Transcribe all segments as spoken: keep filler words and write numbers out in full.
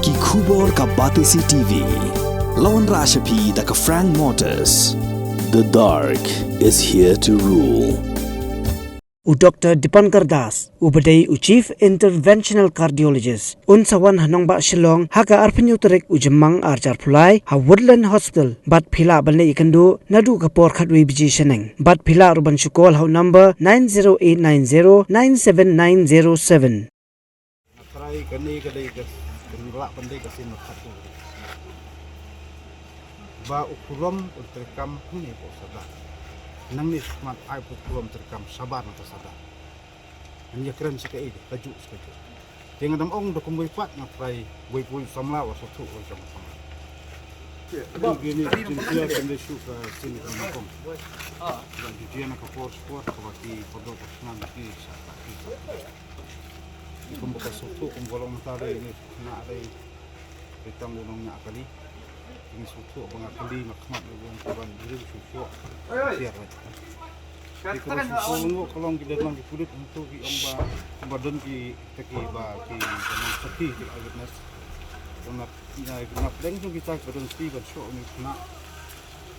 Ki khubor ka Batesi T V. La wanrah sha phi da ka Frank Motors. The dark is here to rule. U Doctor Dipankar Das, u ba dei u Chief Interventional Cardiologist, un sa wan ha nongbah Shillong ha ka arphew tarik u Jymmang arhajar arphew lai ha Woodland Hospital, bad phi lah ban leit ïakynduh naduh ka por khatwei baje shaneng. Bad phi lah ruh ban shu call ha u number nine zero eight nine zero nine seven nine zero seven. Nga trai kane ka dei ka, kan lah ban dei ka sien khatwei ba u kurom u treikam hangne hapoh Sadar. Nangne smat ai u kurom treikam shabar na ka Sadar. Ngan ïakren sa kaei de, kajuh sa kajuh. Te nga dang ong da kumwei pat nga trai wei pun samla wa satu wa jong samla. Ba kini jin tia kan dei shu ka sien ka nyngkong. Ba ju jia na ka por sport ka ba ki pondok ka snam ki sa ka ki sa. Ki kum ba ka satu kum golong ta dei ni na dei. Ritang u nongñiah kali. Ngi sngewthuh ba nga kali nga khmat ba nga kaban dei sngewthuh. Siar ba. Ngi kaba sngewthuh ngi ka long ki dei long ki pulit ngi tu ki ong ba ba don ki taki ba ki don sakhi ki eyewitness. Don na na na pleng jong kita ba don sakhi ban shoh ni khna.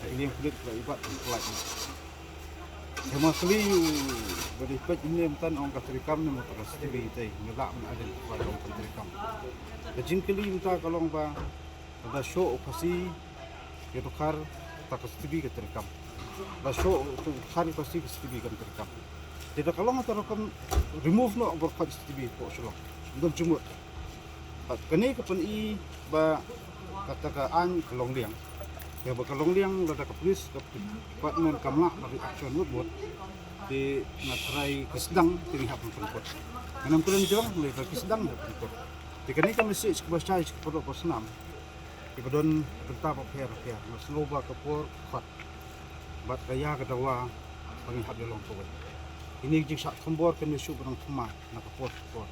Ki liang pulit ba ibat ki pelait. Hema kali u ba dei peit ne mtan ong ka trikam ne mut ka stili tai ngi lah ban identify ong ka trikam. Ka jingkali mta ka long ba da shoh u Khasi ïa u Dkhar ta ka stili ka trikam. Da shoh u Dkhar ïa u Khasi ka stili ka trikam. Te da ka long ta rukom remove noh bor khot stili ko Shillong. Don jumut. Bad kane ka pyni ba kata ka aiñ ka long liang. Ïa ba ka long liang lada ka police ka department kam lah ban reaction mut mut. Te nga trai ki sdang te ngi hap ban pynkut. Ngan ym kren jrong lada ki sdang ngi hap pynkut. Te kane ka message kaba shai sha ki paralok ba snam. Kiba don bynta ba pher pher nga sngew ba ka por ka khot. Bad ka ïa ka dawa ba ngi hap ïa long kawei. Kine ki jingshah thombor kane shu ba dang thymmai na ka por ka por.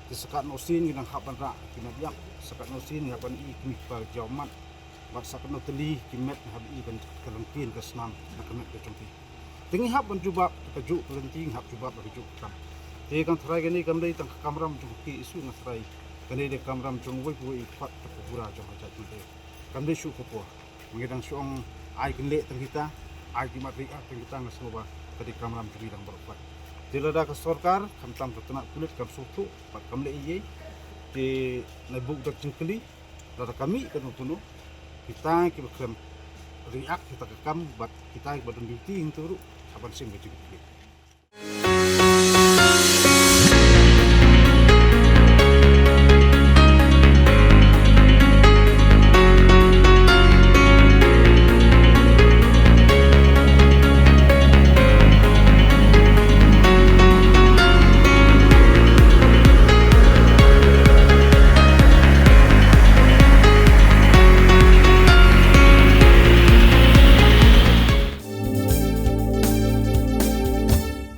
Te sa katno sien ngi dang hap ban rah ki met ïap, sa katno sien ngi hap ban i ki met ba jaw mat. Bad sa katno tylli ki met ngi hap i ban ka lynti ka snam na ka met ka jong ki. Te ngi hap ban jubab ka juh ka lynti ngi hap jubab ka juh ka kam. Te kan tharai kane kam dei tang ka kamram jong ki isu nga tharai. Kane dei kamram jong wei wei pat ka pura jong ka jait. Kam dei shu ka por. Ngi dang shu ong ai kin leh tang kita, ai ki mat ri ah tang kita nga sngew ba ka dei kamram jong ngi dang baroh pat. Te lada ka sorkar khamtam ka tnat pulit kam sngewthuh bad kam leh ei ei. Te na buk dak jingkylli lada ka mih kano kano kita kiba khlem react kita ka kam bad kita kiba don duty hynriew ruh hap ban shim ka jingkylli.